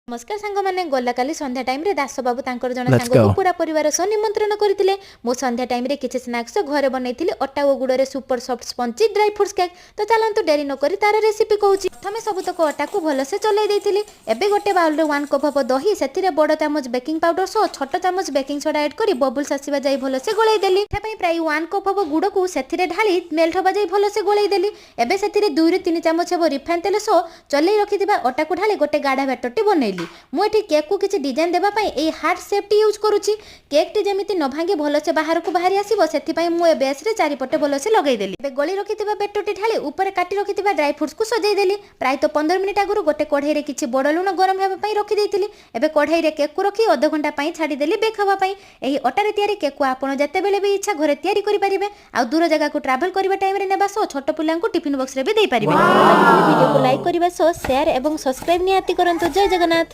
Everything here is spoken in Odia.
ନମସ୍କାର ସାଙ୍ଗମାନେ। ଗଲାକାଲି ସନ୍ଧ୍ୟା ଟାଇମ୍ରେ ଦାସବାବୁ ତାଙ୍କର ଜଣେ Let's ସାଙ୍ଗକୁ go. ପୁରା ପରିବାର ସହ ନିମନ୍ତ୍ରଣ କରିଥିଲେ। ମୁଁ ସନ୍ଧ୍ୟା ଟାଇମ୍ରେ କିଛି ସ୍ନାକ୍ସ ଘରେ ବନେଇଥିଲି, ଅଟା ଓ ଗୁଡ଼ରେ super soft spongy dry fruits cake। ତ ଚାଲନ୍ତୁ, ଡେରି ନକରି ତାର ରେସିପି କହୁଛି। ପ୍ରଥମେ ସବୁତକ ଅଟାକୁ ଭଲସେ ଚଲେଇ ଦେଇଥିଲି। ଏବେ ଗୋଟେ ବାଉଲରେ 1 କପ୍ ହବ ଦହି, ସେଥିରେ ବଡ଼ ଚାମଚ ବେକିଂ ପାଉଡର ସହ ଛୋଟ ଚାମଚ ବେକିଂ ସୋଡା ଆଡ୍ କରି ବବୁଲ୍ସ ଆସିବା ଯାଇ ଭଲସେ ଗୋଳେଇ ଦେଲି। ଏଥିପାଇଁ ପ୍ରାୟ 1 କପ୍ ହବ ଗୁଡ଼କୁ ସେଥିରେ ଢାଳି ମେଲ୍ଟ ହବା ଯାଇ ଭଲସେ ଗୋଳେଇ ଦେଲି। ଏବେ ସେଥିରେ 2ରୁ 3 ଚାମଚ ହେବ ରିଫାଇନ୍ ତେଲ ସହ ଚଲେଇ ରଖିଥିବା ଅଟାକୁ ଢାଳି ଗୋଟେ ଗାଢ଼ା ବ୍ୟାଟରଟି ବନେଇଲି। ମୁଁ ଏଠି କେକ୍କୁ କିଛି ଡିଜାଇନ୍ ଦେବା ପାଇଁ ଏଇ ହାର୍ଟ ସେପ୍ଟି ୟୁଜ୍ କରୁଛି। କେକ୍ଟି ଯେମିତି ନ ଭାଙ୍ଗି ଭଲସେ ବାହାରକୁ ବାହାରି ଆସିବ, ସେଥିପାଇଁ ମୁଁ ଏ ବେସ୍ରେ ଚାରିପଟେ ଭଲସେ ଲଗେଇଦେଲି। ଏବେ ଗୋଳି ରଖିଥିବା ବ୍ୟାଟରଟି ଢାଳି ଉପରେ କାଟି ରଖିଥିବା ଡ୍ରାଇ ଫ୍ରୁଟ୍ସକୁ ସଜେଇ ଦେଲି। ପ୍ରାୟତଃ 15 ମିନିଟ୍ ଆଗରୁ ଗୋଟେ କଢ଼େଇରେ କିଛି ବଡ଼ ଲୁଣ ଗରମ ହେବା ପାଇଁ ରଖିଦେଇଥିଲି। ଏବେ କଢ଼େଇରେ କେକ୍କୁ ରଖି ଅଧଘଣ୍ଟା ପାଇଁ ଛାଡ଼ିଦେଲି ବେକ୍ ହେବା ପାଇଁ। ଏହି ଅଟାରେ ତିଆରି କେକ୍କୁ ଆପଣ ଯେତେବେଳେ ବି ଇଚ୍ଛା ଘରେ ତିଆରି କରିପାରିବେ ଆଉ ଦୂର ଜାଗାକୁ ଟ୍ରାଭେଲ୍ କରିବା ଟାଇମ୍ରେ ନେବା ସହ ଛୋଟ ପିଲାଙ୍କୁ ଟିଫିନ୍ ବକ୍ସରେ ବି ଦେଇପାରିବେ। ଭିଡ଼ିଓକୁ ଲାଇକ୍ କରିବା ସହ ସେୟାର ଏବଂ ସବସ୍କ୍ରାଇବ୍ ନିହାତି କରନ୍ତୁ। ଜୟ ଜଗନ୍ନାଥ।